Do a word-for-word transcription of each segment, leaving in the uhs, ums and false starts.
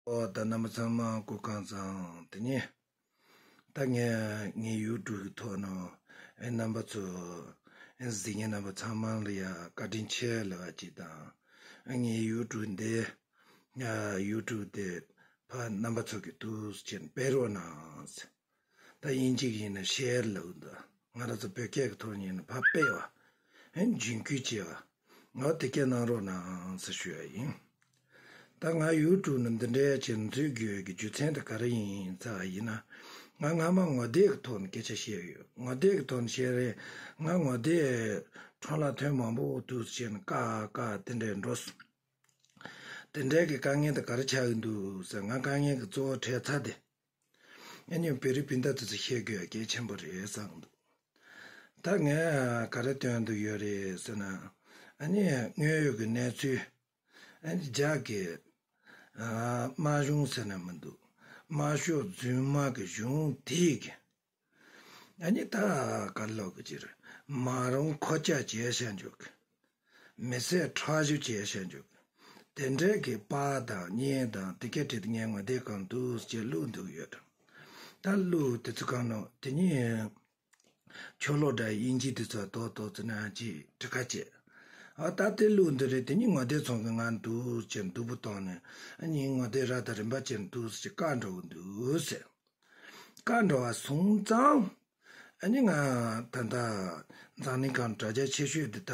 ཨོ་ད་རྣམ་པ་ཚང་མ་སྐུ་ཁམས་བཟང་། དེ་ནས་ད་ངས་ངའི་ཡུ་ཊུབ་ཀྱི་ཐོག་ནས་ཨེ་རྣམ་པ་ཚོ་ཨེ་གཟིགས་མཁན་རྣམ་པ་ཚང་མ་ལ་ཡ་བཀའ་དྲིན་ཆེ་ལབ་པ་ཅིག་དང་། ཨེ་ངའི་ཡུ་ཊུབ་འདི་ཡུ་ཊུབ་དེ་ཕར་རྣམ་པ་ཚོ་གི་ཐུགས་ཆེན་སྤེལ་རོགས་གནང་། ད་དབྱིན་ཇི་གི་ཡིན་ན་ཤེར་ལབ་འདུག་ང་རང་ཚོ་བོད་སྐད་ཀྱི་ཐོག་ཡིན་ན་ཕར་སྤེལ་བ། ཨེ་རྒྱུན་སྐུལ་བྱེད་བ། ང་དེ་སྐད་གནང་རོགས་གནང་ཟེར་ཞུ་ཡ་ཡིན། ད་ང་ཡུ་ཊུབ་ནང་འདི་འདྲའི་ཆེད་འཛུལ་དགོས་ཀྱི་རྒྱུ་མཚན་དེ་ག་རེ་ཡིན་ཟེར་བ་ཡིན་ན། ང་སྔ་མ་ངོ་དེབ་ཀྱི་ཐོག་ནས་སྐད་ཆ་བཤད་ཡོད། ངོ་དེབ་ཀྱི་ཐོག་ནས་བཤད་རེད། ང་ངོ་དེབ་ཁྲོམ་ལ་ཐོན་མང་པོ་འདུག་ཟེར་ནས་ཀ་ཀ་དེ་འདྲའི་འགྲོ་སོང་། དེ་འདྲའི་གི་དཀའ་ངལ་དེ་ག་རེ་ཆགས་ཀྱི་འདུག་ཟེར། ང་དཀའ་ངལ་གྱི་གཙོ་བོ་འཕྲད་ཚར་དེ། ཨ་ནི་བོད་རིགས་སྤུན་ཟླ་དེ་ཚོ་ཤེས་དགོས་གལ་ཆེན་པོ་རེད་བསམ་འདུག་ད་ངས་ག་རེ་སྟོན་འདོད་ཡོད་རེད་ཟེར་ན། ཨ་ནི་དངོས་ཡོད་ཀྱི་གནས་ཚུལ། ཨ་ནི་རྒྱ་གི་ཨ་དམར་གཞུང་ཟེར་ན་མི་འདུག་དམར་ཤོག་རྫུན་མ་གི་གཞུང་དེ་གི། ཨ་ནི་ད་ག་ལོག་གི་ཅིག་རེད། མ་རུང་ཁོ་ཅག་བྱས་བྱ་འཇུག་མི་སེར་ཁྲག་ཞུ་བྱས་བྱ་འཇུག་དེ་འདྲའི་གི་པར་དང་བརྙན་དང་དེ་སྐད་བྲིས་ཏེ་ངས་ངོ་དེབ་གང་འདུག་ཅེས་བླུགས་འདུག་ཡོད། ད་བླུགས་དེ་ཚོ་གང་ནོ་དེ་ཉིད་ཆོ་ལོ་འདྲ་དབྱིན་ཇི་དེ་ཚོ་ཏོག་ཏོག་ཙི་ན་ཅིག་གྲི་ཁ་བྱས། ཨ་ད་དེ་བླུགས་འདི་རེད། དེ་ཉིད་ངོ་དེབ་ཚོང་གི་ང་འདུག་ཅེས་སྡུག་པོ་བཏང་ནས་ཨ་ཉིན་ངོ་དེབ་ར་དང་རིམ་པ་ཅན་འདུག་ཅེས་བཀའ་འགྲོ་གི་འདུག་ཟེར། བཀའ་འགྲོ་བ་སོང་ཙང་། ཨ་ནི་ང་ད་ལྟ་འཛམ་གླིང་སྒང་དྲ་རྒྱ་ཆེ་ཤོས་འདི་ད་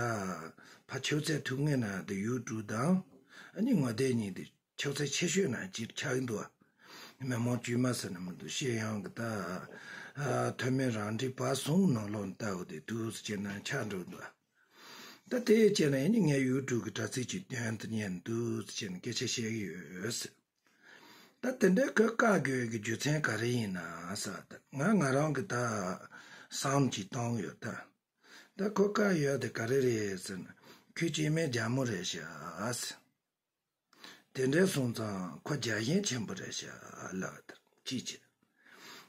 ཕ་ཆོས་ཚད་ཐུག་ངེས་ན་འདི་ཡུ་ཊུབ་དང་ཨ་ནི་ངོ་དེབ་གཉིས་འདི་ཆོས་ཚད་ཆེ་ཤོས་ན་ཅིག་ཆགས་ཀྱི་འདུག་མི་མང་དཀྱུས་མ་ཟེར་ན་མི་འདུག་ཤེས་ཡོན་གྱི་ད་ཐོན་མི་རང་འགྲིག་པ་སོང་ནང་ལོགས་ལྟ་བུ་དེ་འདུག་ཟེར་ན་ཆགས་འགྲོ་འདུག་ད་དེ་བྱས་ན་ཨ་ནི་ངས་ཡུ་ཊུབ་གི་དྲ་ཚིགས་ཀྱི་དོན་དུ་ཉན་འདུག་ཟེར་ན་སྐད་ཆ་བཤད་ཀྱི་ཡོད། ད་དེ་འདྲའི་ཁོས་བཀག་དགོས་ཀྱི་རྒྱུ་མཚན་ག་རེ་ཡིན་ན་ཟེར། ད་ང་ང་རང་གི་ད་བསམ་གྱིས་བཏང་ཡོད་ད། ད་ཁོ་བཀག་ཡོད་དེ་ག་རེ་རེད་ཟེར་ན། ཁོས་སྐྱེ་དམན་རྒྱ་མོ་རེད་ཤག་ཟེར། དེ་འདྲའི་སོང་ཙང་ཁོ་རྒྱལ་ཞེན་ཆེན་པོ་རེད་ཤག་ལབ་ད་ཅི་བྱེད།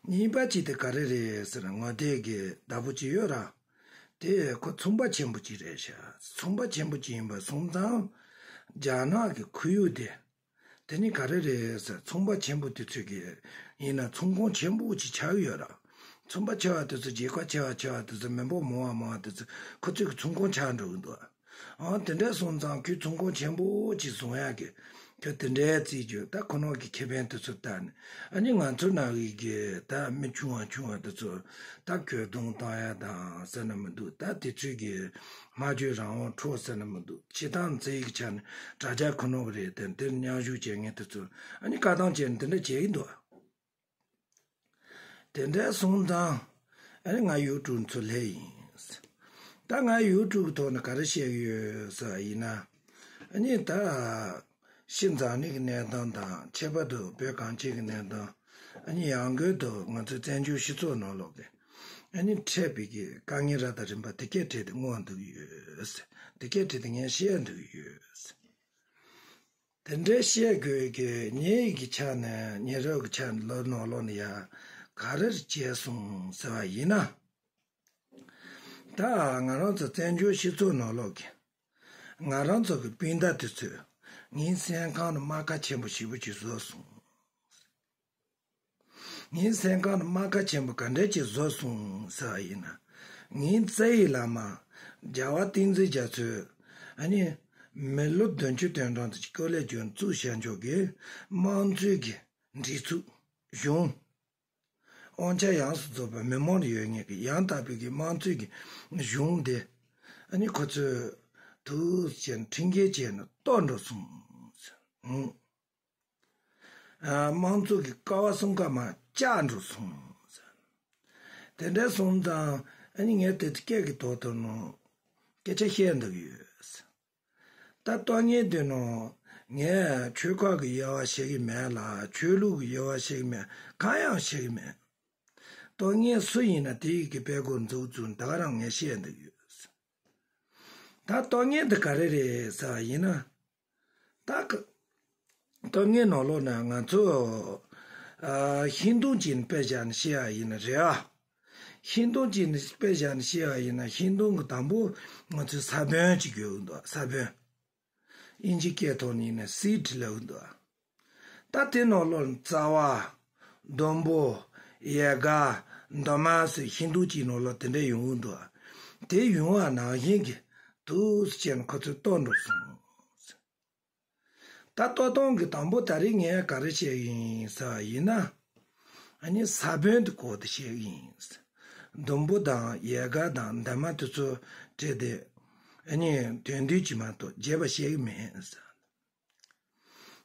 གཉིས་པ་གཅིག་དེ་ག་རེ་རེད་ཟེར་ན། ངོ་དེབ་ཀྱི་བདག་པོ་གཅིག་ཡོད་ར། དེ་ཁོ་ཚོང་པ་ཆེན་པོ་གཅིག་རེད་ཤག་ཚོང་པ་ཆེན་པོ་གཅིག་ཡིན་པ་སོང་ཙང་རྒྱ་ནག་གི་ཁོར་ཡུག་དེ། དེ་ནི་ག་རེ་རེད་ཟེར། ཚོང་པ་ཆེན་པོ་དེ་ཚོས་ཀྱི་ཡིན་ན་ཚོང་ཁང་ཆེན་པོ་ཅིག་ཆགས་ཡོད་ར། ཚོང་པ་ཆེ་བ་དེ་ཚོ་རྒྱལ་ཁབ་ཆེ་བ་ཆེ་བ་དེ་ཚོ་མི་འབོར་མང་བ་མང་བ་དེ་ཚོ་ཁོ་ཚོས་ཀྱི་ཚོང་ཁང་ཆགས་འགྲོ་གི་འདུག་ཨང་དེ་འདྲ་སོང་ཙང་ཁོས་ཚོང་ཁང་ཆེན་པོ་ཅིག་བཟུང་ཡག་གི་ཁོས་དེ་འདྲའི་རྩིས་རྒྱུ་ད་ཁོ་ནོ་གི་ཁེ་ཕན་དེ་ཚོ་ལྟ་ནས་ཨ་ནི་ང་ཚོ་ནང་གི་གི་ད་མི་ཆུང་བ་ཆུང་བ་དེ་ཚོ་ད་གྱོད་གཏོང་བཏང་ཡ་དང་ཟེར་ན་མི་འདུག་ད་དེ་ཚོས་གི་སྨྲ་བརྗོད་རང་དབང་འཕྲོག་ཟེར་ན་མི་འདུག་སྤྱིར་བཏང་རྩིས་ཀྱི་ཆ་ནས་དྲ་རྒྱ་ཁོ་ནོ་གི་རེད། དེ་འདིར་མཉམ་ཞུགས་བྱེད་མཁན་དེ་ཚོ་ཨ་ནི་བཀག་སྡོམ་བྱས་ནས་དེ་འདྲ་བྱེད་ཀྱི་འདུག་དེ་འདྲ་སོང་ཙང་ཨ་ནི་ང་ཡུ་ཊུབ་ཚུར་སླེབས་ཡིན། ད་ང་ཡུ་ཊུབ་ཐོག་ནས་ག་རེ་བཤད་ཀྱི་ཡོད་ཟེར་བ་ཡིན་ན། ཨ་ནི་ད་ཕྱི་འཛམ་གླིང་གི་གནས་སྟངས་དང་ཁྱད་པར་དུ་བོད་གངས་ཅན་གྱི་གནས་སྟངས། ཨ་ནི་ཡང་སྒོས་དུ་ང་ཚོའི་བཙན་བྱོལ་སྤྱི་ཚོགས་ནང་ལོགས་ཀྱི་ཨ་ནི་འཕྲད་པའི་གི་དཀའ་ངལ་རབ་དང་རིམ་པ་དེ་སྐད་བྲིས་ཏེ་མངོན་འདུག་ཡོད། དེ་སྐད་བྲིས་ཏེ་ངས་བཤད་འདུག་ཡོད། དེ་འདྲའི་བཤད་དགོས་ཀྱི་ཉེ་ཡིག་གི་ཆ་ནས་ཉེ་རབས་ཀྱི་ཆ་ནས་ལོ་ནང་ལོགས་ནས་ཡ་ག་རེར་བྱས་སོང་ཟེར་བ་ཡིན་ན། ད་ང་རང་ཚོ་བཙན་བྱོལ་སྤྱི་ཚོགས་ནང་ལོགས་ཀྱི་ང་རང་ཚོ་གི་སྤུན་ཟླ་དེ་ཚོས་ངའི་སེམས་ཁང་ནས་རྨ་ཁ་ཆེན་པོ་ཞེ་པོ་ཅིག་བཟོས་སོང་། ངའི་སེམས་ཁང་ནས་རྨ་ཁ་ཆེན་པོ་ག་འདྲ་ཅིག་བཟོས་སོང་ཟེར་བ་ཡིན་ན། ངའི་རྩ་བའི་བླ་མ་རྒྱལ་བ་བསྟན་འཛིན་རྒྱ་མཚོས་ཨ་ནི་མི་ལོ་བདུན་ཅུ་དོན་གྲངས་དེ་ཅིག་སྐོར་ལས་རྒྱུན་བཙུགས་བྱ་འཇོག་གི་དམངས་གཙོའི་གི་སྒྲིག་འཛུགས་གཞུང་། དབང་ཆ་ཡོངས་སུ་རྫོགས་པ་མི་མང་ལ་ཡོད་ངེས་ཀྱི་ཡང་དག་པའི་གི་དམངས་གཙོའི་གི་གཞུང་དེ་ཨ་ནི་ཁོ་ཚོས་ཐུགས་ཆེན་ཁྲིམས་འགལ་བྱས་ནས་གཏོར་འགྲོ་སོང་། ཨ་དམངས་གཙོ་གི་ཀ་བ་གསུམ་ཀ་མ་བཅག་འགྲོ་སོང་། དེ་འདྲ་སོང་ཙང་ཨ་ནི་ངས་དེ་སྐད་ཀྱི་ཐོག་ཏུ་ནོ་སྐད་ཆ་བཤད་འདུག་ཡོད། ད་གཏོར་མཁན་དེ་ནོ་ངས་ཆོལ་ཁ་གི་དབྱེ་བ་བྱེད་ཀྱི་མེད་ལ་ཆོས་ལུགས་ཀྱི་དབྱེ་བ་བྱེད་ཀྱི་མེད། གང་ཡང་བྱེད་ཀྱི་མེད། གཏོར་མཁན་སུ་ཡིན་ན་དེ་ཡི་གི་དཔེ་ཁོ་མཛུབ་བཙུགས་ད་ག་རང་ངས་བཤད་འདུག་ཡོད། ད་གཏོར་མཁན་དེ་ག་རེ་རེད་ཟེར་བ་ཡིན་ན། ད་ག་གཏོར་མཁན་ནང་ལོགས་ན་ང་ཚོ་ཨ་ཧིན་དུ་ཅིག་ནས་དཔེ་བཞག་ནས་བཤད་ཡ་ཡིན་ན་རེད་ཨ། ཧིན་དུ་ཅིག་ནས་དཔེ་བཞག་ནས་བཤད་ཡ་ཡིན་ན་ཧིན་དུ་གི་དང་པོ་ང་ཚོའི་ས་བོན་ཅིག་ཡོད་འདུག་ས་བོན། དབྱིན་ཇི་སྐད་ཐོག་ནས་ཡིན་ན་སིཌ་ལབ་འདུག་ད་དེ་ནང་ལོགས་རྩ་བ། ཟླུམ་པོ། ཡལ་ག། འདབ་མ་ཟེར་ཤིང་སྡོང་གཅིག་ནང་ལོགས་དེ་འདྲ་ཡོང་གི་འདུག་དེ་ཡོང་བ་ནང་བཞིན་གྱི་འདུག་སེ་བྱས་ནས་ཁོ་ཚོས་གཏོར་འགྲོ་སོང་། ད་གཏོར་སྟངས་ཀྱི་དང་པོ་ད་རེས་ངས་ག་རེ་བཤད་ཀྱི་ཡིན་ཟེར་བ་ཡིན་ན། ཨ་ནི་ས་བོན་དེ་བཀོག་སྟེ་བཤད་ཀྱི་ཡིན། ཟླུམ་པོ་དང་ཡལ་ག་དང་འདབ་མ་དེ་ཚོ་བྲིས་ཏེ། ཨ་ནི་དོན་བསྡུས་ཀྱི་མ་གཏོགས་རྒྱས་པ་བཤད་ཀྱི་མེད།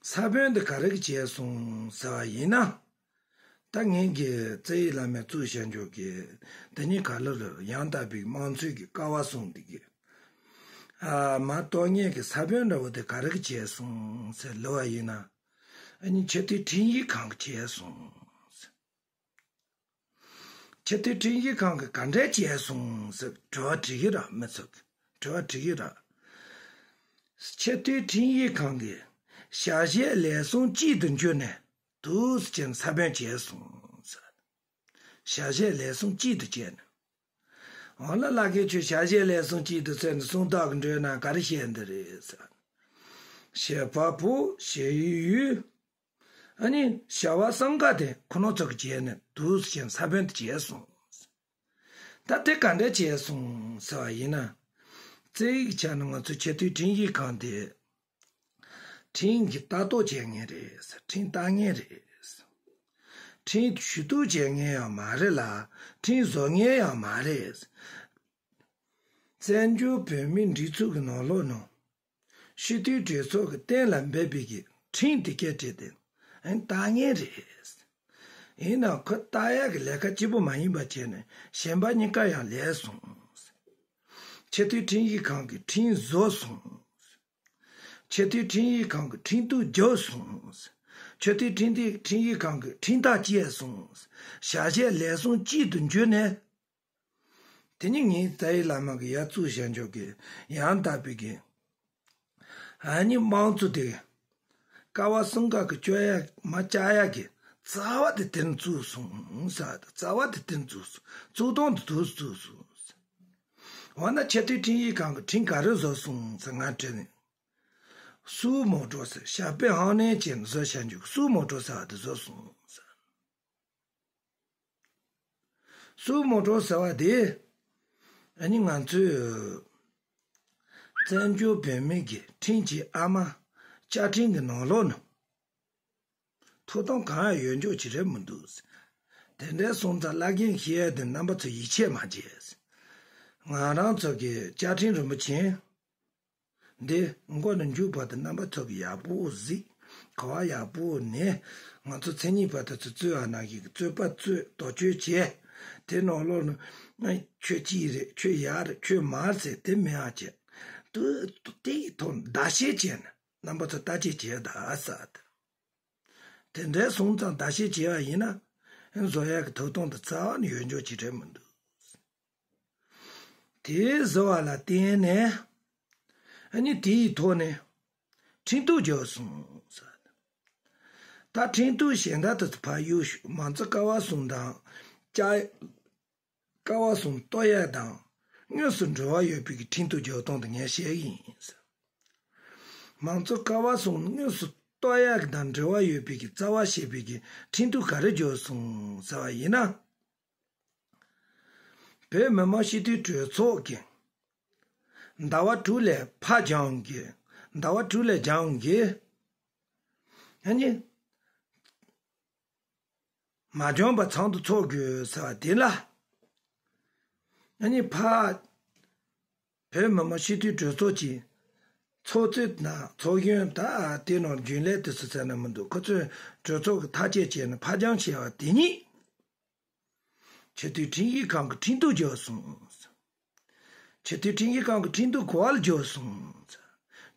ས་བོན་འདི་ག་རེ་གིས་བྱས་སོང་ཟེར་བ་ཡིན་ན། ད་ངེད་ཀྱི་རྩ་བའི་བླ་མས་གཙོས་བྱས་འཇོག་གི། འདི་ནི་ག་ལ་ལ་ཡང་དག་པའི་དམངས་གཙོའི་གི་ཀ་བ་གསུམ་འདི་གི། ཨ་མ་གཏོགས་ངེད་ཀྱི་ས་བོན་འདྲ་བོ་དེ་ག་རེ་གིས་བྱས་སོང་ཟེར་ལབ་པ་ཡིན་ན། ཨ་ནི་ཆེས་མཐོའི་ཁྲིམས་ཞིབ་ཁང་གིས་བྱས་སོང་། ཆེས་མཐོའི་ཁྲིམས་ཞིབ་ཁང་གིས་ག་འདྲས་བྱས་སོང་ཟེར་དྲི་བ་དྲི་གི་ར་མི་ཚོ་གིས་དྲི་བ་དྲི་གི་ར། ཆེས་མཐོའི་ཁྲིམས་ཞིབ་ཁང་གིས་བྱ་བྱེད་ལས་ཟུང་གཅིག་ཏུ་གྱུར་ནས་འདུག་སེ་བྱས་ནས་ས་བོན་བྱས་སོང་ཟེར། བྱ་བྱེད་ལས་ཟུང་གཅིག་ཏུ་བྱས་ནས། འོ་ན་བླ་རྒན་ཁྱོད་བྱ་བྱེད་ལས་ཟུང་གཅིག་ཏུ་བྱས་ནས་སུམ་རྟགས་ཀྱི་འགྲོས་ན་ག་རེ་བཤད་འདི་རེད་ཟེར། བྱེད་པ་པོ། བྱེད་ཡུལ། ཨ་ནི་བྱ་བ་གསུམ་ཀ་དེ་ཁོ་ན་ཚོ་གིས་བྱས་ནས་འདུག་སེ་བྱས་ནས་ས་བོན་དེ་བྱས་སོང་། ད་དེ་ག་འདྲ་བྱས་སོང་ཟེར་བ་ཡིན་ན། རྩ་བའི་ཆ་ནས་ང་ཚོ་ཆེས་མཐོའི་ཁྲིམས་ཞིབ་ཁང་དེ། ཁྲིམས་ཀྱི་ལྟ་རྟོག་བྱེད་མཁན་རེད། ཁྲིམས་བལྟ་མཁན་རེད། ཁྲིམས་ཞུ་གཏུག་བྱེད་མཁན་ཡང་མ་རེད་ལ། ཁྲིམས་བཟོ་མཁན་ཡང་མ་རེད། བཙན་བྱོལ་བོད་མིའི་སྒྲིག་འཛུགས་ཀྱི་ནང་ལོགས་ནང་། སྤྱི་འཐུས་གྲོས་ཚོགས་ཀྱིས་གཏན་ལ་འབེབས་པའི་གི་ཁྲིམས་དེ་སྐད་བྲིས་ཏེ་ཨེ་བལྟ་མཁན་རེད། ཡིན་ནའང་ཁོ་བལྟ་ཡག་གི་ལས་ཀ་གཅིག་པོ་མ་ཡིན་པ་བྱས་ནས་གཞན་པ་གཉིས་ཀ་ཡང་ལས་སོང་། ཆེས་མཐོའི་ཁྲིམས་ཞིབ་ཁང་གིས་ཁྲིམས་བཟོས་སོང་། ཆེས་མཐོའི་ཁྲིམས་ཞིབ་ཁང་གིས་ཁྲིམས་གཏུག་བརྒྱབ་སོང་། ཆེས་མཐོའི་ཁྲིམས་ཁྲིམས་ཞིབ་ཁང་གིས་ཁྲིམས་ཐག་བཅད་སོང་། བྱ་བྱེད་ལས་ཟུང་གཅིག་ཏུ་གྱུར་ནས། དེ་ནི་ངའི་རྩ་བའི་བླ་མ་གི་ཡར་གཙོས་བྱས་འཇོག་གི་ཡང་དག་པའི་གི། ཨ་ནི་དམངས་གཙོ་དེ། ཀ་བ་གསུམ་ཀ་གི་སྤྱོད་ཡག་མ་བཅའ་ཡག་གི་རྩ་བ་དེ་དེར་བཙུགས་སོང་ཟེར། རྩ་བ་དེ་དེར་བཙུགས་སོང་། བཙུགས་སྟངས་དེ་དེར་བཙུགས་སོང་། འོ་ན་ཆེས་མཐོའི་ཁྲིམས་ཞིབ་ཁང་གིས་ཁྲིམས་ག་རེ་བཟོས་སོང་ཟེར་ང་དྲིས་ནས། སུའོ་མོ་ཊོ་ཟེར་ཞབས་པད་ཧང་ནན་ཅན་བཟོས་བྱས་འཇོག་གི་སུའོ་མོ་ཊོ་ཟེར་བ་དེ་བཟོས་སོང་ཟེར། སུའོ་མོ་ཊོ་ཟེར་བ་དེ། ཨ་ནི་ང་ཚོའི་བཙན་བྱོལ་བོད་མི་གི་ཁྲིམས་ཀྱི་ཨ་མ་བཅའ་ཁྲིམས་ཀྱི་ནང་ལོགས་ནང་ཐོབ་ཐང་གང་ཡང་ཡོད་འཇོག་ཅིག་རེད་མི་འདུག་དེ་འདྲའི་སོང་ཙང་བླ་རྒན་ཤེས་ཡ་དེ་རྣམ་པ་ཚོ་ཡིད་ཆེས་མ་བྱེད། ང་རང་ཚོ་གི་བཅའ་ཁྲིམས་རིན་པོ་ཆེ། འདི་མགོ་ནས་མཇུག་བར་དུ་རྣམ་པ་ཚོ་གིས་ཡག་པོ་གཟིགས། གོ་བ་ཡག་པོ་ནས། ང་ཚོ་མཚན་ཉིད་པ་དེ་ཚོ་རྩོད་པ་ནང་བཞིན་གྱི་རྩོད་པ་རྩོད། དོགས་གཅོད་བྱས། དེ་ནང་ལོགས་ནས་ཁྱོད་གཅིག་རེད། ཁྱོད་ཡག་རེད། ཁྱོད་མ་རེད་ཟེར་དེ་མེད་ཨ་ཅེ། དུ་དེ་ཡི་ཐོག་ནས་བརྡ་ཆད་བྱས་ནས་རྣམ་པ་ཚོ་བརྟག་དཔྱད་བྱས་ད་ཟེར། དེ་འདྲའི་སོང་ཙང་བརྡ་ཆད་བྱས་པ་ཡིན་ན། བཟོ་ཡག་གི་ཐོབ་ཐང་དེ་རྩ་བ་ནས་ཡོད་འཇོག་ཅིག་རེད་མི་འདུག་དེ་བཟོ་བ་ལ་བརྟེན་ནས། ཨ་ནི་དེའི་ཐོག་ནས་ཁྲིམས་གཏུག་བརྒྱབ་སོང་ཟེར། ད་ཁྲིམས་གཏུག་གཞན་དག་དེ་ཚོ་ཕར་གཡུག་ཞོག་མང་གཙོ་ཀ་བ་གསུམ་དང་། ཀ་ཀ་བ་གསུམ་གཏོར་ཡག་དང་དངོས་སུ་འབྲེལ་བ་ཡོད་པའི་གི་ཁྲིམས་གཏུག་བརྒྱབ་སྟངས་དེ་ངས་བཤད་གི་ཡིན་ཟེར། མང་གཙོ་ཀ་བ་གསུམ་དངོས་སུ་གཏོར་ཡག་དང་འབྲེལ་བ་ཡོད་པའི་གི་རྩ་བ་བྱེད་པའི་གི་ཁྲིམས་གཏུག་ག་རེ་བརྒྱབ་སོང་ཟེར་བ་ཡིན་ན། བོད་མི་མང་སྤྱི་འཐུས་གྲོས་ཚོགས་ཀྱིས་ཟླ་བ་དྲུག་ལས་ཕར་འགྱངས་གི། ཟླ་བ་དྲུག་ལས་འགྱངས་གི། ཨ་ནི། མ་འགྱངས་པ་ཚང་དུ་ཚོགས་དགོས་ཟེར་བ་དེ་ལ། ཨ་ནི་ཕར། བོད་མི་མང་སྤྱི་འཐུས་གྲོས་ཚོགས་ཀྱི་ཚོགས་གཙོ་དང་ཚོགས་གཞོན་ད་དེ་ནང་རྒྱུན་ལས་དེ་ཚོ་ཟེར་ན་མི་འདུག་ཁོ་ཚོས་གྲོས་ཚོགས་ཀྱི་ཐག་བཅད་བྱས་ནས་ཕར་འགྱངས་བྱས་པ་དེ་ཉིད། ཆེས་མཐོའི་ཁྲིམས་ཞིབ་ཁང་གིས་ཁྲིམས་གཏུག་བརྒྱབ་སོང་། ཆེས་མཐོའི་ཁྲིམས་ཞིབ་ཁང་གིས་ཁྲིམས་གཏུག་ག་པར་བརྒྱབ་སོང་།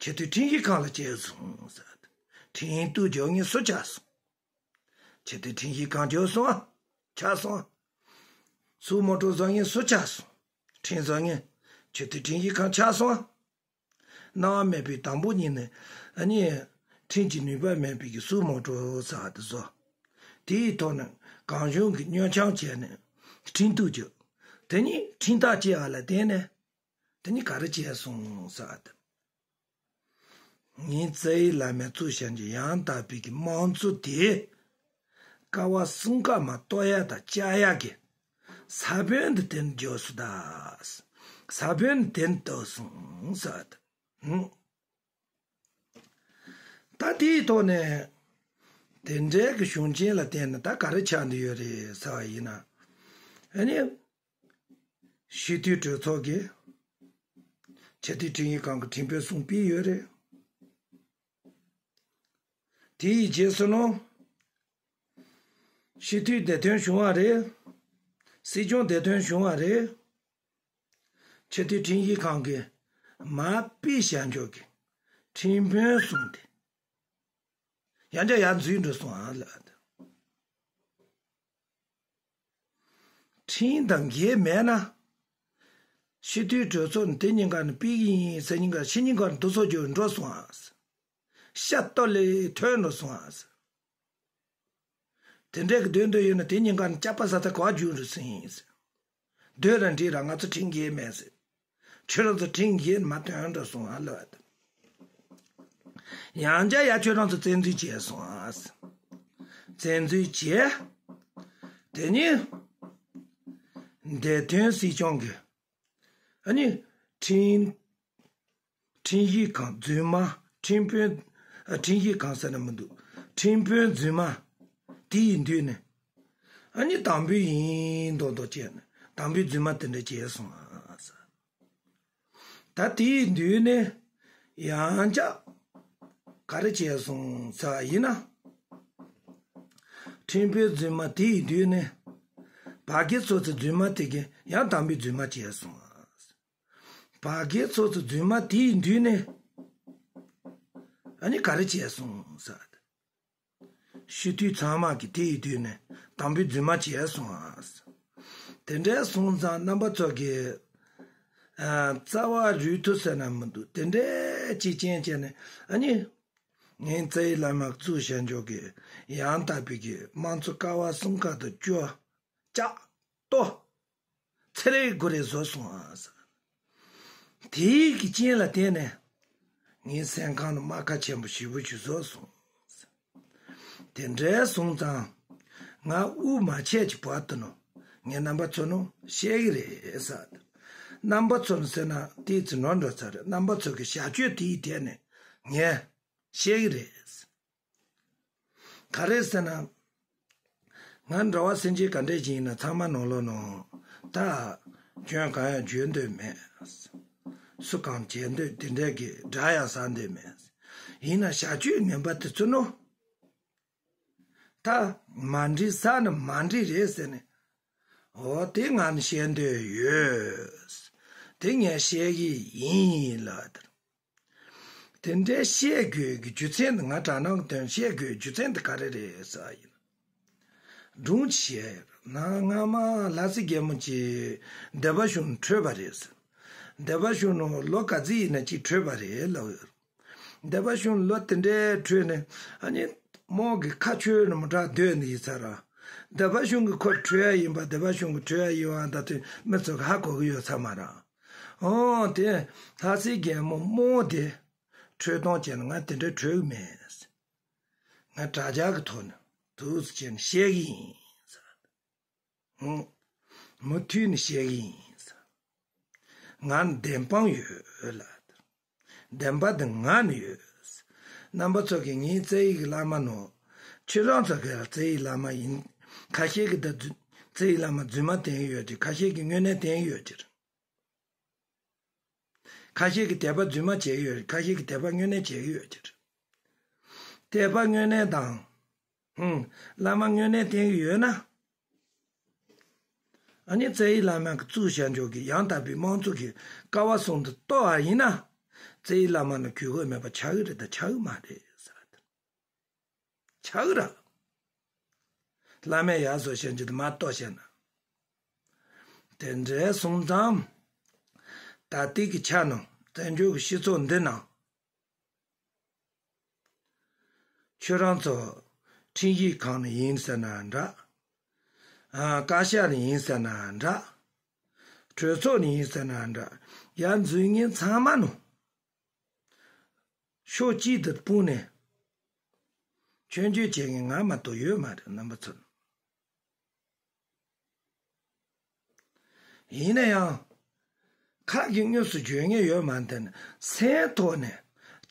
ཆེས་མཐོའི་ཁྲིམས་ཞིབ་ཁང་ལ་བྱས་སོང་། ཁྲིམས་གཏུག་བརྒྱབ་མཁན་སུ་ཆགས་སོང་། ཆེས་མཐོའི་ཁྲིམས་ཞིབ་ཁང་བརྒྱབ་སོང་ཨ། ཆགས་སོང་ཨ། སུའོ་མོ་ཊོ་བཟོ་མཁན་སུ་ཆགས་སོང་། ཁྲིམས་བཟོ་མཁན། ཆེས་མཐོའི་ཁྲིམས་ཞིབ་ཁང་ཆགས་སོང་ཨ། སྣང་བ་མེད་པའི་དང་པོ་ཉིད་ནས་ཨ་ནི་ཁྲིམས་ཀྱི་ནུས་པ་མེད་པའི་གི་སུའོ་མོ་ཊོ་ཟེར་བ་དེ་བཟོ། དེའི་ཐོག་ནས་གང་བྱུང་གི་སྙོན་ཆང་བྱས་ནས་ཁྲིམས་གཏུག་བརྒྱབ། དེ་ནི་ཁྲིམས་ཐག་བཅད་པ་ལ་བརྟེན་ནས་དེ་ནི་ག་རེ་བྱས་སོང་ཟེར་བ་དེ། ངའི་རྩ་བའི་བླ་མས་བཙུགས་བཞག་གི་ཡང་དག་པའི་གི་དམངས་གཙོ་དེ་ཀ་བ་གསུམ་ཀ་མ་གཏོར་ཡ་དང་བཅག་ཡ་གི་ས་བོན་འདི་དེ་ནས་འཇོག་སུ་ད། ས་བོན་དེ་ནས་གཏོར་སོང་ཟེར་བ་དང་། ད་དེའི་ཐོག་ནས་དེ་འདྲའི་གི་གཞུང་ཆེན་ལ་བརྟེན་ནས་ད་ག་རེ་ཆགས་འདི་ཡོད་རེད་ཟེར་བ་ཡིན་ན། ཨ་ནི། སྤྱི་འཐུས་གྲོས་ཚོགས་ཀྱིས་ཆེས་མཐོའི་ཁྲིམས་ཡིག་ཁང་གི་ཁྲིམས་དཔོན་གསུམ་ཕུད་ཡོད་རེད། དེའི་རྗེས་སུ་ནོ། སྤྱི་འཐུས་བདེ་དོན་བྱུང་བ་རེད། སྲིད་སྐྱོང་བདེ་དོན་བྱུང་བ་རེད། ཆེས་མཐོའི་ཁྲིམས་ཡིག་ཁང་གིས་མ་ཕུད་བྱ་འཇོག་གི་ཁྲིམས་དཔོན་གསུམ་དེ། ཡང་བསྐྱར་ཡར་འཛུལ་འགྲོ་སོང་ཨ་ལ། ཁྲིམས་དང་འགལ་མེད་ན། སྤྱི་འཐུས་གྲོས་ཚོགས་ནས་དེ་ཉིན་ཀ་ནས་ཕུད་ཀྱི་ཡིན་ཟེར་ཉིན་ཀ་ཕྱི་ཉིན་ཀ་ནས་འདུ་ཚོགས་རྒྱུགས་འགྲོ་སོང་ཨ། ཤ་སྟོད་ལས་ཐོན་འགྲོ་སོང་ཨ། དེ་འདྲའི་གི་སྡོད་འདོད་ཡོད་ན་དེ་ཉིན་ཀ་ནས་སྐྱག་པ་ཟ་ད་ག་བ་རྒྱུགས་འགྲོ་སོང་ཡིན། སྡོད་ར་འདྲི་ར། ང་ཚོ་ཁྲིམས་འགལ་མེད་ཟེར། ཁྱོད་རང་ཚོ་ཁྲིམས་འགལ་མ་ཐོན་འགྲོ་སོང་ཨ་ལ། ཡང་བསྐྱར་ཡ་ཁྱོད་རང་ཚོ་བཙན་འཛུལ་བྱས་སོང་ཨ། བཙན་འཛུལ་བྱས། དེ་ནི་བདེ་དོན་སྲིད་སྐྱོང་གི་ཨ་ནི་ཁྲིམས་ཁྲིམས་ཡིག་ཁང་རྫུན་མ། ཁྲིམས་དཔོན། ཨ། ཁྲིམས་ཡིག་ཁང་ཟེར་ན་མི་འདུག་ཁྲིམས་དཔོན་རྫུན་མ་དེ་ཡི་མདུན་ནས། ཨ་ནི་དམ་འབུལ་ཡིན་མདོག་མདོག་བྱས་ནས་དམ་འབུལ་རྫུན་མ་དེ་འདྲ་བྱས་སོང་ཨ་ཟེར། ད་དེ་ཡི་མདུན་ནས་ཡང་བསྐྱར་ག་རེ་བྱས་སོང་ཟེར་བ་ཡིན་ན། ཁྲིམས་དཔོན་རྫུན་མ་དེ་ཡི་མདུན་ནས་བར་བརྒལ་ཚོགས་གཙོ་རྫུན་མ་དེ་གིས་ཡང་དམ་འབུལ་རྫུན་མ་བྱས་སོང་ཨ། བར་བརྒལ་ཚོགས་གཙོ་རྫུན་མ་དེའི་མདུན་ནས་ཨ་ནི་ག་རེ་བྱས་སོང་ཟེར། སྤྱི་འཐུས་ཚང་མ་གིས་དེའི་མདུན་ནས་དམ་འབུལ་རྫུན་མ་བྱས་སོང་ཨ། དེ་འདྲའི་སོང་ཙང་རྣམ་པ་ཚོ་གིས། ཨ། རྩ་བ་རུལ་ཐུབ་ཟེར་ན་མི་འདུག་དེ་འདྲའི་གཅིག་རྐྱེན་བྱས་ནས་ཨ་ནི། ངའི་རྩ་བའི་བླ་མ་གཙུག་བྱ་འཇོག་གི་ཡང་དག་པའི་གི་དམངས་གཙོ་ཀ་བ་གསུམ་ཀ་དང་བཅུ། ལྕགས། ལྟོ། ཚེ་རིང་གུ་རེ་བཟོ་སོང་ཨ་ཟེར། དེའི་གི་རྐྱེན་ལ་བརྟེན་ནས་ངའི་སེམས་ཁམས་ནང་རྨ་ཁ་ཆེན་པོ་ཞེ་པོ་ཞིག་བཟོ་སོང་ཟེར། དེ་འདྲའི་སོང་ཙང་ང་དབུགས་མ་ཆད་ཀྱི་བར་དུ་ནོ། ངས་རྣམ་པ་ཚོ་ནོ་བཤད་གི་རེད་ཟེར། རྣམ་པ་ཚོ་ནོ་ཟེར་ན་ཏོག་ཙམ་ནོར་འགྲོ་ཚར་རེད། རྣམ་པ་ཚོ་གི་བྱ་སྤྱོད་དེའི་ཐད་ནས་ངས་བཤད་གི་རེད། ག་རེ་ཟེར་ན། ང་འགྲོ་བ་སེམས་ཅན་ག་འདྲས་ཅིག་ཡིན་ན་ཚང་མ་ནང་ལོགས་ནང་ད་སྐྱོན་གང་ཡང་བརྗོད་འདོད་མེད། སུ་གང་བྱེད་འདོད་དེ་འདྲས་ཀྱི་དགྲ་ཡང་ཟ་འདོད་མེད། ཡིན་ན་བྱ་སྤྱོད་ངན་པ་དེ་ཚོ་ནོ། ད་མ་འགྲིག་ས་ནི་མ་འགྲིག་རེད་ཟེར་ནས། འོ་དེ་ང་ནི་བཤད་འདོད་ཡོད། དེ་ངས་བཤད་ཀྱི་ཡིན་ལ། དེ་འདྲའི་བཤད་དགོས་ཀྱི་རྒྱུ་མཚན་དེ་ང་དྲ་ནང་གི་དོན་བཤད་དགོས་རྒྱུ་མཚན་དེ་ག་རེ་རེད་ཟེར་བ་ཡིན། སྒྲུང་བཤད་ན་སྔ་མ་ལྷ་སྲས་རྒྱལ་མོ་གྱིས་སྡེ་པ་གཞུང་ཁྲོས་པ་རེད་ཟེར། སྡེ་པ་གཞུང་ནང་ལོ་ག་ཚོད་ཡིན་ན་གཅིག་ཁྲོས་པ་རེད་ལབ་ཡོད། སྡེ་པ་གཞུང་ལོ་དེ་འདྲའི་ཁྲོས་ནས་ཨ་ནི་རྨོ་གི་ཁ་ཆོས་ནི་མོ་དྲག་སྡོད་ནི་ཡིན་ཚར་ར། སྡེ་པ་གཞུང་གི་ཁོ་ཁྲོས་ཡ་ཡིན་པ་སྡེ་པ་གཞུང་གི་ཁྲོས་ཡ་ཡིན་བ་ད་དུས་མི་ཚོ་གི་ཧ་གོ་གི་ཡོད་ཚར་མ་ར། ཨོ་དེ་ལྷ་སྲས་རྒྱལ་མོ་རྨོ་དེ་ཁྲོས་གཏོང་བྱས་ན་ང་དེ་འདྲ་ཁྲོས་གི་མེད། ང་དྲ་ཇག་གི་ཐོག་ནས་དུས་སུ་བྱས་ནས་བཤད་གི་ཡིན་ཟེར། ཧུམ། མུ་མཐུད་ནས་བཤད་གི་ཡིན་ཟེར། ང་ལ་བདེན་དཔང་ཡོད་ལ། བདེན་པ་དེ་ང་ལ་ཡོད། རྣམ་པ་ཚོ་གིས་ངའི་རྩ་བའི་གི་བླ་མ་ནོ། ཁྱེད་རང་ཚོ་གི་རྩ་བའི་བླ་མ་ཡིན། ཁ་ཤས་ཀྱིས་ད་རྫུ། རྩ་བའི་བླ་མ་རྫུན་མ་བསྟན་གི་ཡོད་ཀྱི། ཁ་ཤས་ཀྱིས་དངོས་གནས་བསྟན་གི་ཡོད་ཀྱི་རེད། ཁ་ཤས་ཀྱིས་དད་པ་རྫུན་མ་བྱེད་ཀྱི་ཡོད་རེད། ཁ་ཤས་ཀྱིས་དད་པ་དངོས་གནས་བྱེད་ཀྱི་ཡོད་ཀྱི་རེད། དད་པ་དངོས་གནས་དང་། ཧུམ། བླ་མ་དངོས་གནས་བསྟན་གྱི་ཡོད་ན། ཨ་ནི་རྩ་བའི་བླ་མ་གི་གཙུག་བྱ་འཇོག་གི་ཡང་དག་པའི་དམངས་གཙོ་གི་ཀ་བ་གསུམ་དུ་གཏོར་བ་ཡིན་ན། རྩ་བའི་བླ་མ་ནི་གུས་བཀུར་མེད་པ་ཆགས་ཀྱི་རེད་ད་ཆགས་ཀྱི་མ་རེད་ཟེར་བ་དེ། ཆགས་ཀྱི་ར། བླ་མས་ཡར་བཟོ་བྱ་འཇོག་དེ་མ་གཏོར་བྱས་ན། དེ་འདྲའི་སོང་ཙང་། ད་ལྟའི་གི་ཆ་ནང་བཙན་བྱོལ་གི་སྤྱི་ཚོགས་འདི་ནང་། ཁྱོད་རང་ཚོ་ཁྲིམས་ཞིབ་ཁང་ནས་ཡིན་ཟེར་ན་འདྲ། ཨ། བཀའ་ཤག་ནས་ཡིན་ཟེར་ན་འདྲ། གྲོས་ཚོགས་ནས་ཡིན་ཟེར་ན་འདྲ། ཡར་འཛུལ་མཁན་ཚང་མ་ནོ། ཕྱོགས་གཅིག་ཏུ་སྤུངས་ནས་སྐྱོན་བརྗོད་བྱེད་མཁན་ང་མ་གཏོགས་ཡོད་མ་རེད། རྣམ་པ་ཚོ། ཡིན་ན་ཡང་། ཁ་གིས་དངོས་སུ་བརྗོད་མཁན་ཡོད་མ་རེད་དེ། སེམས་ཐོག་ནས་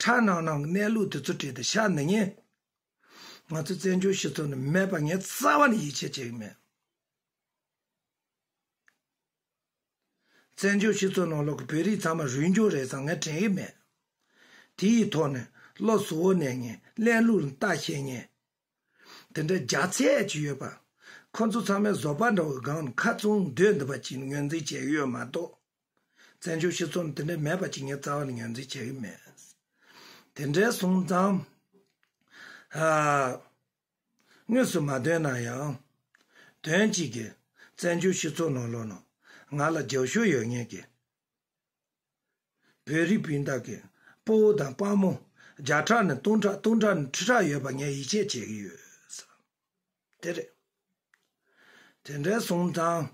ཁྲག་ནང་ནང་གི་གནས་ལུགས་དེ་ཚོ་བྲིས་ཏེ་བཤད་ནི་ངས། ང་ཚོ་བཙན་བྱོལ་སྤྱི་ཚོགས་ནས་མེད་པ་ངས་རྩ་བ་ནས་ཡིད་ཆེས་བྱེད་ཀྱི་མེད། བཙན་བྱོལ་སྤྱི་ཚོགས་ནང་ལོགས་ཀྱི་བོད་རིགས་ཚང་མ་རུལ་འགྱོ་རེད་བསམ་ངས་དྲན་གྱི་མེད། དེ་ཡི་ཐོག་ནས་བློ་གཟུ་བོ་གནས་མཁན། གནས་ལུགས་ལ་ལྟ་ཤེས་མཁན། དེ་འདྲ་རྒྱ་ཚད་ཅིག་ཡོད་པ། ཁོ་ཚོ་ཚང་མས་བཟོད་པ་འདྲ་བོའི་སྒང་ནས་ཁ་བཙུམ་སྡོད་འདུག་པ་ཅིག་ངོས་འཛིན་བྱེད་ཀྱི་ཡོད་མ་གཏོགས། བཙན་བྱོལ་སྤྱི་ཚོགས་ནང་དེ་འདྲ་མེད་པ་ཅིག་ངས་རྩ་བ་ནས་ངོས་འཛིན་བྱེད་ཀྱི་མེད། དེ་འདྲ་སོང་ཙང་། ཨ། དངོས་སུ་མ་ཐོན་ན་ཡང་། དོན་གཅིག་གིས་བཙན་བྱོལ་སྤྱི་ཚོགས་ནང་ལོགས་ནང་ང་ལ་རྒྱབ་སྐྱོར་ཡོད་མཁན་གྱི་བོད་རིགས་སྤུན་ཟླ་གི་སྤོ་བོ་དང་དཔའ་མོ་བརྒྱ་ཕྲག་ནས་སྟོང་ཕྲག་སྟོང་ཕྲག་ནས་ཁྲི་ཕྲག་ཡོད་པ་ངས་ཡིད་ཆེས་བྱེད་ཀྱི་ཡོད། དེ་རེད། དེ་འདྲ་སོང་ཙང་།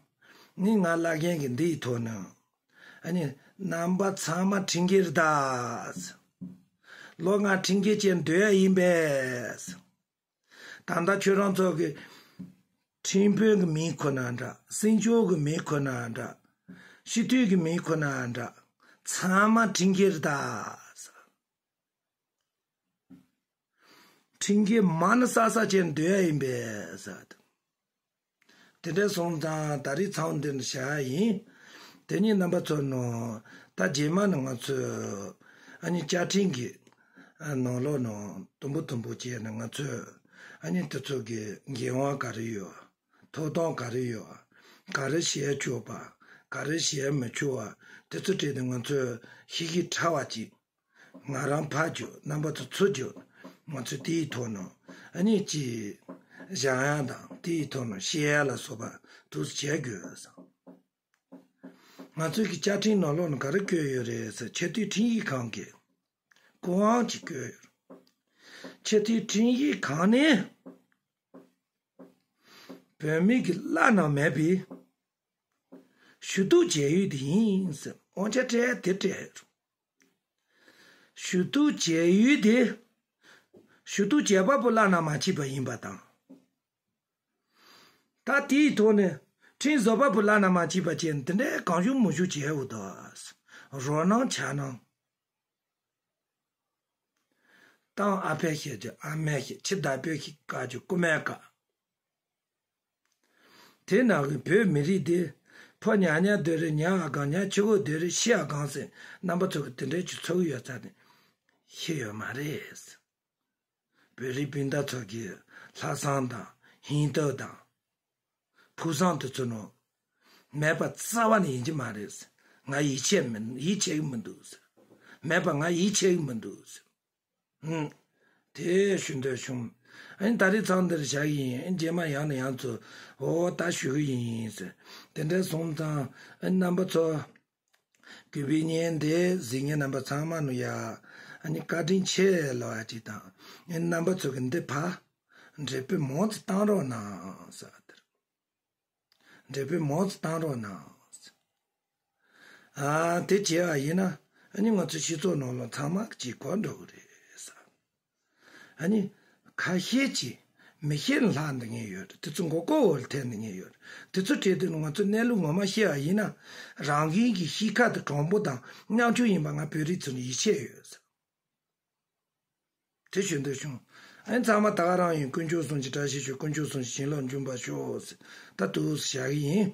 ནི་ང་བླ་རྒན་གྱི་འདི་ཡི་ཐོག་ནས། ཨ་ནི། རྣམ་པ་ཚང་མ་ཁྲིམས་འགལ་རེད་ད། ལོ་ལྔ་ཁྲིམས་འགལ་བྱས་སྡོད་ཡ་ཡིན་པས། ད་ལྟ་ཁྱོད་རང་ཚོ་གི་ཁྲིམས་དཔོན་གྱི་མིང་ཁོ་ན་འདྲ། སྲིད་སྐྱོང་གི་མིང་ཁོ་ན་འདྲ། སྤྱི་འཐུས་ཀྱི་མིང་ཁོ་ན་འདྲ། ཚང་མ་ཁྲིམས་འགལ་རེད་ད། ཁྲིམས་འགལ་མ་ཎི་བསགས་བསགས་བྱས་སྡོད་ཡ་ཡིན་པས་ཟེར། དེ་འདྲ་སོང་ཙང་ད་རེས་མཚམས་འདིར་བཞག་ཡིན། དེ་ནས་རྣམ་པ་ཚོ་ནང་ད་རྗེས་མ་ནི་ང་ཚོས་ཨ་ནི་བཅའ་ཁྲིམས་ཀྱི་ནང་ལོགས་ནང་དུམ་བུ་དུམ་བུ་བྱས་ནས་ང་ཚོས་ཨ་ནི་དེ་ཚོ་གི་འགན་དབང་ག་རེ་ཡོད། ཐོབ་ཐང་ག་རེ་ཡོད། ག་རེ་བྱས་ཆོག་པ། ག་རེ་བྱས་མི་ཆོག་པ། དེ་ཚོ་བྲིས་ཏེ་ང་ཚོས་ཤེས་ཀྱི་ཕྲ་བ་ཅིག་ང་རང་ཕར་རྒྱུགས། རྣམ་པ་ཚོ་ཚུར་རྒྱུགས། ང་ཚོས་དེའི་ཐོག་ནས་ཨ་ནི་ཅིག་བཞག་ཡ་དང་དེའི་ཐོག་ནས་བཤད་ཡ་ལ་སོགས་པ་དུ་བྱེད་དགོས་བསམ། ང་ཚོའི་གི་བཅའ་ཁྲིམས་ནང་ལོགས་ནས་ག་རེ་བཀོད་ཡོད་རེད་ཟེར། ཆེས་མཐོའི་ཁྲིམས་ཡིག་ཁང་གི་སྐུ་དབང་ཅིག་བཀོད་ཡོད་རེད། ཆེས་མཐོའི་ཁྲིམས་ཡིག་ཁང་ནས་བོད་མི་གི་བླ་ན་མེད་པའི་ཞུ་གཏུག་བྱས་ཡུལ་དེ་ཡིན་ཟེར། དབང་ཆ་སྤྲད་དེ་སྤྲད། ཞུ་གཏུག་བྱས་ཡུལ་དེ། ཞུ་གཏུག་བྱས་པ་པོ་བླ་ན་མ་མཆིས་པ་ཡིན་པ་དང་། ད་དེའི་ཐོག་ནས་ཁྲིམས་བཟོ་བ་པོ་བླ་ན་མ་མཆིས་པ་བྱས་ནས་དེ་འདྲའི་གང་བྱུང་མང་བྱུང་བྱས་འུ་དོ། རོ་སྣང་ཆ་སྣང་། གཏམ་ཨ་ཕས་བཤད་རྒྱུ་ཨ་མས་བཤད། ཁྱི་བདག་པོས་བཀག་རྒྱུ་རྐུ་མས་བཀག་དེ་ནང་གི་བོད་མི་རིགས་དེ། ཕོ་ཉ་ཉ་སྡོད་རེད། ཉ་བ་གང་ཉ་ཆུ་བོ་སྡོད་རེད། ཤི་བ་གང་ཟེར། རྣམ་པ་ཚོ་གི་དེ་འདྲའི་ཅིག་ཚོར་གི་ཡོད་ཚ་ནས་ཤི་ཡོད་མ་རེད། བོད་རིགས་སྤུན་ཟླ་ཚོ་གི་ལྷག་བསམ་དང་སྙིང་སྟོབས་དང་ཕུགས་བསམ་དེ་ཚོ་ནང་མེད་པ་རྩ་བ་ནས་ཡིན་གྱི་མ་རེད། ང་ཡིད་ཆེས་མི་ཡིད་ཆེས་གི་མི་འདུག་ཟེར། མེད་པ་ང་ཡིད་ཆེས་གི་མི་འདུག་ཟེར། ཧུམ། དེ་ཞུ་འདོད་བྱུང་། ཨ་ནི་ད་རེས་མཚམས་འདིར་བཞག་གི་ཡིན། ཨ་ནི་རྗེས་མ་ཡང་ནས་ཡང་དུ་འོ་ད་ཞུ་གི་ཡིན་ཟེར། དེ་འདྲ་སོང་ཙང་ཨ་ནི་རྣམ་པ་ཚོ། གུས་པའི་བརྙན་དེ་གཟིགས་མཁན་རྣམ་པ་ཚང་མ་ནུ་ཡ། ཨ་ནི་བཀའ་དྲིན་ཆེ་ལབ་པ་ཅིག་དང་། ཨ་ནི་རྣམ་པ་ཚོ་གི་འདི་ཕར་འབྲས་སྤུངས་མང་ཙམ་བཏང་རོགས་གནང་ཟེར་བ་དེར། འབྲས་སྤུངས་མང་ཙམ་བཏང་རོགས་གནང་། ཨ་དེ་བྱས་པ་ཡིན་ན་ཨ་ནི་ང་ཚོ་སྤྱི་ཚོགས་ནང་ལ་ཚང་མ་གཅིག་གོ་འགྲོ་གི་རེད་ཟེར། ཨ་ནི་ཁ་ཤས་ཀྱིས་མི་ཤེས་ལྷག་འདི་ངེས་ཡོད་རེད། དེ་ཚོ་མགོ་སྐོར་འོག་ལ་ཐེབས་འདི་ངེས་ཡོད་རེད། དེ་ཚོ་བྲིས་དུས་ང་ཚོ་གནས་ལུགས་ངོ་མ་ཤེས་པ་ཡིན་ན་རང་གིས་གི་གཤིས་ཀ་དེ་དྲང་པོ་དང་མཉམ་ཆུང་ཡིན་པ་ང་བོད་རིགས་ཚོ་ནས་ཡིད་ཆེས་ཡོད་ཟེར། དེ་ཞུ་འདོད་བྱུང་། ཨ་ནི་ཚང་མ་ད་ག་རང་ཡིན། དཀོན་མཆོག་གསུམ་གྱི་བཀྲ་ཤིས་ཤོག་དཀོན་མཆོག་གསུམ་གྱི་བྱིན་རླབས་འབྱུང་བར་ཤོག་ད་དུ་བཞག་གི་ཡིན།